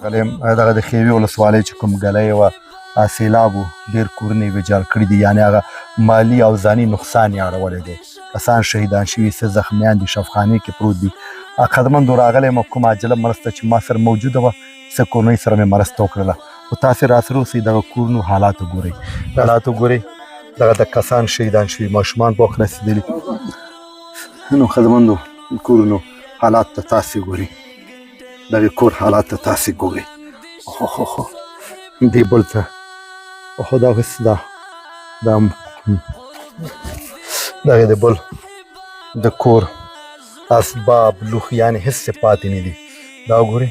غلیم دغه د خیوي ولسوالۍ چې کوم ګلی وه، سیلاب و، ډېر کورونه یې ویجاړ کړي دي، یعنې هغه مالي او ځاني نقصان یې اړولی دی. کسان شهیدان شوي، څه زخمیان دي، شفخانې کې پروت دي. قدرمندو راغلی یم، کومه عاجله مرسته چې ما سره موجوده وه، څه کورنۍ سره مې مرسته وکړله. خو تاسې راسره اوسئ، دغه کورونو حالات وګورئ، حالات وګورئ. دغه د کسان شهیدان شوي، ماشومان په وخت رسېدلي. نو قدرمندو کورونو حالات ته تاسې ګورئ، دغه کور حالات ته تاسې ګورئ. خو دې بل ته خو دا هیڅ دا دا دغه د بل د کور اسباب لوښي یعنې هیڅ څه پاتې نه دي. دا وګورئ،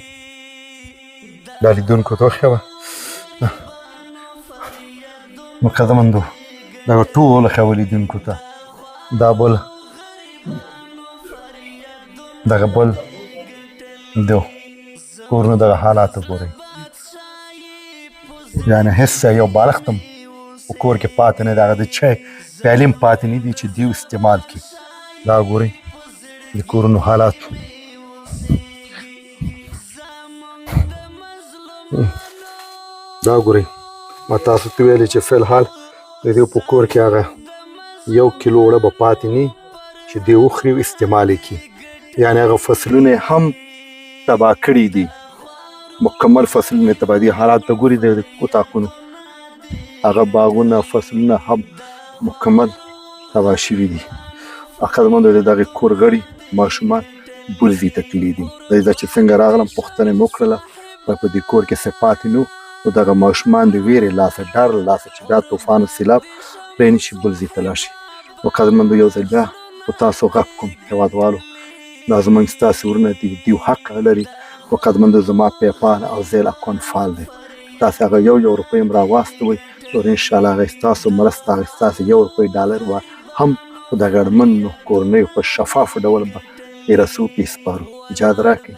دا لیدونکو ته وښیوه. نو قدرمندو دغه ټول ښیوه لیدونکو ته. دا بل دغه بل د کورونو دغه حالات وګورئ، یعنې هیڅ یو بالښت هم په کور کې پاتې نه دی، هغه د چای پیالې هم پاتې نه دي چې دیو استعمال کړي. دا ګورئ د کورونو حالات. دا ګورئ، ما تاسو ته ویلي چې فی الحال د دې په کور کې هغه 1 کیلو اوړه به پاتې نه چې دی وخوري او استعمال یې کړي، یعنې هغه فصلونه هم تباه کړي دي، مکمل فصلونه تباه دي. حالات ته ګوري د اتاقونو هغه باغونه فصلونه هم مکمل تباه شوي دي. عقلمندو د دغې کور غړي ماشومان بل ځای ته تللي دي. زه چې څنګه راغلم پوښتنه مې وکړله، وایي په دې کور کې څه پاتې نه و، نو دغه ماشومان د ویرې لاسه ډار له لاسه چې دا طوفان او سیلاب پرې نه شي بل ځای ته لاړ شي. نو قدرمندو یو ځل بیا په تاسو غږ کوم هېوادوالو، دا زموږ ستاسې ورونه دي، دیو حق لري. نو قدرمندو زما پیپال او زیل اکاونټ فعال دی، تاسې هغه یو یو روپۍ هم راواستوئ، نو انشاءالله هغه ستاسو مرسته، هغه ستاسې 1 روپۍ ډالر به هم د اړمنو کورنیو په شفاف ډول به یې رسو پې سپارو. اجازه راکړئ.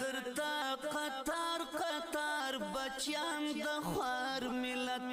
قطار بچیان د خوار ملت.